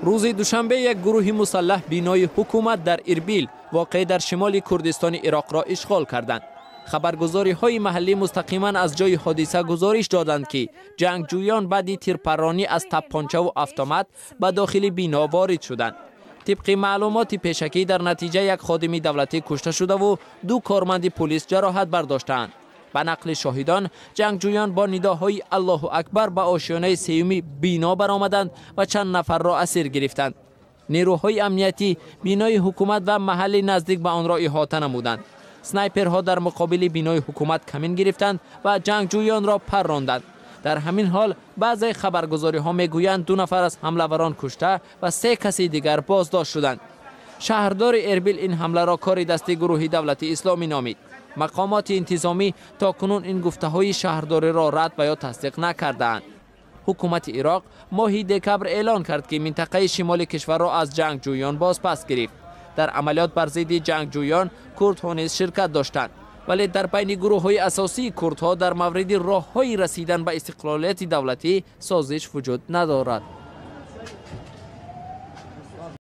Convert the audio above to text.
Рӯзи душанбе як гурӯҳи мусаллаҳ бинои ҳукумат дар Ирбил, воқеъ дар шимоли Курдистони Ироқро ишғол карданд. Хабаргузориҳои маҳаллӣ мустақиман аз ҷои ҳодиса гузориш доданд, ки ҷангҷӯён баъди тирпарронӣ аз таппончаву автомат ба дохили бино ворид шуданд. Тибқи маълумоти пешакӣ, дар натиҷа як ходими давлатӣ кушта шудаву ду корманди пулис ҷароҳат бардоштаанд. Ба нақли шоҳидон, ҷангҷӯён бо нидоҳои «Аллоҳу акбар» ба ошёнаи сеюми бино баромаданд ва чанд нафарро асир гирифтанд. Нерӯҳои амниятӣ бинои ҳукумат ва маҳалли наздик ба онро иҳота намуданд. Снайперҳо дар муқобили бинои ҳукумат камин гирифтанд ва ҷангҷӯёнро парронданд. Дар ҳамин ҳол, баъзе хабаргузориҳо мегӯянд, ду нафар аз ҳамлаварон кушта ва се каси дигар боздошт шуданд. Шаҳрдори Эрбил ин ҳамларо кори дасти гурӯҳи Давлати Исломӣ номид. Мақомоти интизомӣ то кунун ин гуфтаҳои шаҳрдориро рад ва ё тасдиқ накардаанд. Ҳукумати Ироқ моҳи декабр эълон кард, ки минтақаи шимоли кишварро аз ҷангҷӯён бозпас гирифт. Дар амалиёт бар зидди ҷангҷӯён курдҳо низ ширкат доштанд, вале дар байни гурӯҳҳои асосии курдҳо дар мавриди роҳҳои расидан ба истиқлолияти давлатӣ созиш вуҷуд надорад.